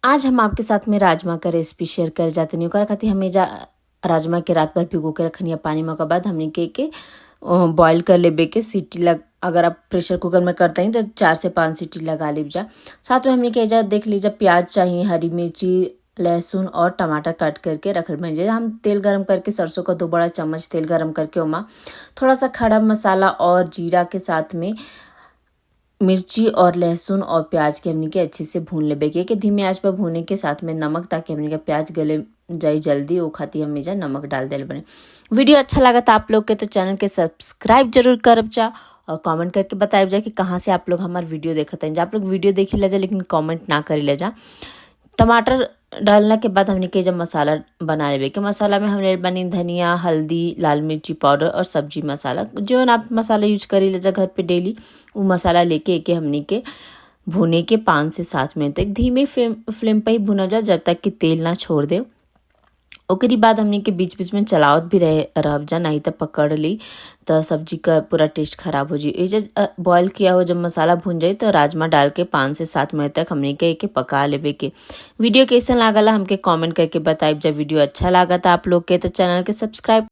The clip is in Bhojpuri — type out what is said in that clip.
आज हम आपके साथ में राजमा का रेसिपी शेयर करे जातनी। ओकरा खातिर हमें जा राजमा के रात भर भिगो के रखनी है पानी में। ओकर बाद हमनी के बॉईल कर लेबे के सीटी लग, अगर आप प्रेशर कुकर में करते हैं तो 4 से 5 सीटी लगा लेब जा। साथ में हमनी के एजा देख लीजिए, प्याज चाहिए, हरी मिर्ची, लहसुन और टमाटर कट करके रखल बन। हम तेल गरम करके, सरसों का 2 बड़ा चम्मच तेल गरम करके ओमा थोड़ा सा खड़ा मसाला और जीरा के साथ में मिर्ची और लहसुन और प्याज के हमनी के अच्छे से भून लेबे के। धीमे आंच पर भूने के साथ में नमक, ताकि हमनी के प्याज गले जाए जल्दी, वो खातिर हम एजा नमक डाल देले बने। वीडियो अच्छा लगा तो आप लोग के तो चैनल के सब्सक्राइब जरूर करब जा और कमेंट करके बताइब जा कि कहाँ से आप लोग हमार वीडियो देखत हैं। आप लोग वीडियो देखी ला जा लेकिन कमेंट ना करी ले जा। टमाटर डालने के बाद हमने के जब मसाला बना लेबे के, मसाला में हमने बनी धनिया, हल्दी, लाल मिर्ची पाउडर और सब्जी मसाला। जो आप मसाला यूज करी ले जा घर पे डेली, वो मसाला लेके के हमने के भुने के 5 से 7 मिनट तक धीमे फ्लेम फ्लेम पर ही भुना जा, जब तक कि तेल ना छोड़ दे। ओकरी बाद हमने के बीच बीच में चलावत भी रहे रहब जा, नहीं तो पकड़ ली तो सब्जी का पूरा टेस्ट खराब हो जाए। ये जब बॉईल किया हो, जब मसाला भुन जाए तो राजमा डाल के 5 से 7 मिनट तक हमने के पका लेबे के। वीडियो कैसन लागल, हमके कमेंट करके बताइब। जब वीडियो अच्छा लगा था आप लोग के तो चैनल के सब्सक्राइब